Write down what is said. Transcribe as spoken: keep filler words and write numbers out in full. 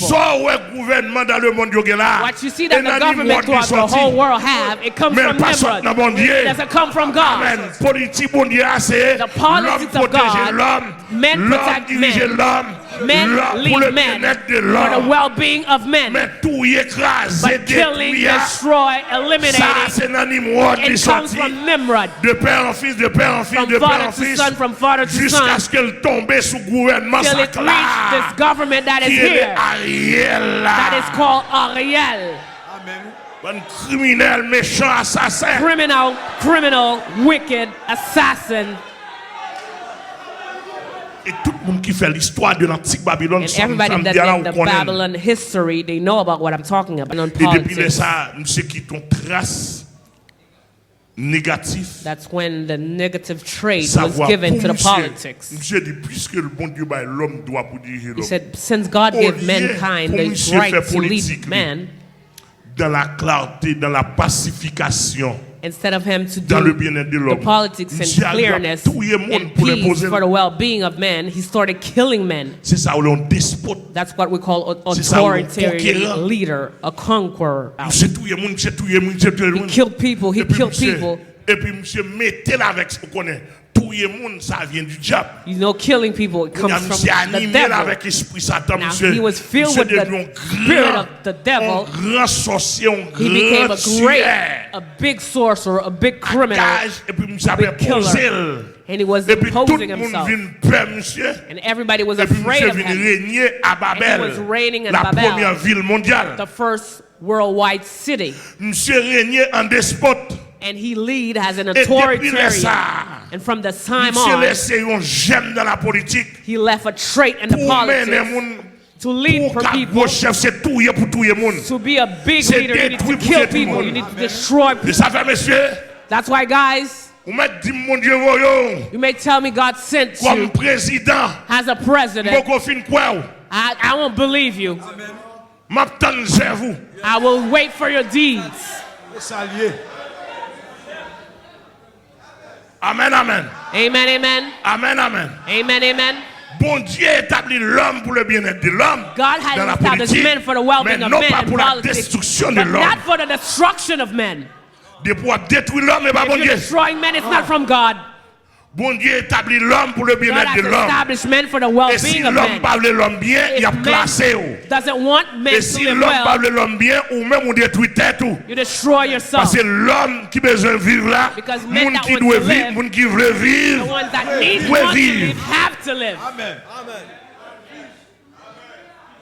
Sa w wè gouvènman dans le monde yo gen la, What you see that the government throughout the whole world have, it comes from Nimrod. It doesn't come from God. Amen. Politik Bondye a se lòm pwoteje lòm, lòm dirije lòm, lòm pou le byenèt de lòm. Men touye, kraze, detwi a, sa se nan Nimrod li soti. De père en fils, de père en fils, de père en fils, jiskaske l tonbe sou gouvènman sa k la, ki rele Ariel la. Bann kriminèl, mechan, asasen. Criminal, criminal, wicked, assassin. E tout moun ki fè listwa de lantik Babilòn, sa m di a la, ou konnen. History, they know about what I'm talking about. E depi lè sa, misye kite yon tras negatif. That's when the negative trade was given to the politics. Misye di, piske Bondye bay lòm dwa pou dirije lòm. He said, since God gave mankind the right to lead man, dans la clarté, dans la pacification, instead of him to do the politics in clearness and peace for the well-being of man, he started killing men. Se sa w rele yon despot. That's what we call an authoritarian leader, a conqueror. Misye touye moun, misye touye moun, misye touye moun. He killed people, he killed people. Epi misye mete l avèk, ou konnen, touye moun, sa vyen di dyab. You know, killing people, it comes from the devil. Kounye a misye anime l avèk espri Satan, misye. Now, he was filled with the spirit of the devil. Yon gran sòsye, yon gran tiyè. He became a great, a big sorcerer, a big criminal, a big killer. Ak gaz, epi misye apre poze l. And he was imposing himself. Epi tout moun vin pè misye. And everybody was afraid of him. Epi misye vin renye a Babèl, la premyè vil mondyal. The first worldwide city. Misye renye an despot. And he lead as an authoritarian. And from this time on, misye lese yon jèm nan lapolitik. He left a trait in the politics to lead for people. Pou w ka gwo chèf, se touye pou touye moun. To be a big leader, you need to kill people. You need to destroy people. Se sa fè, mesye. That's why, guys, ou mèt di m Bondye voye w. You may tell me God sent you. Kòm prezidan, as a president, m poko fin kwè w. I, I won't believe you. M ap tann zèv ou. I will wait for your deeds. Se sa l ye. Amèn, amèn. Amen, amen. Amèn, amèn. Amen, amen. Bondye etabli lòm pou le byenèt de lòm. God has established men for the well-being of men in politics, but not for the destruction of men. Depi w ap detwi lòm, e pa Bondye. If you're destroying men, it's not from God. Bondye etabli lòm pou le byenèt de lòm. E si lòm pa vle lòm byen, y ap klase w. E si lòm pa vle lòm byen, ou menm ou detwi tèt ou. Paske lòm ki bezwen viv la, moun ki dwe viv, moun ki vle viv, dwe viv. Amèn.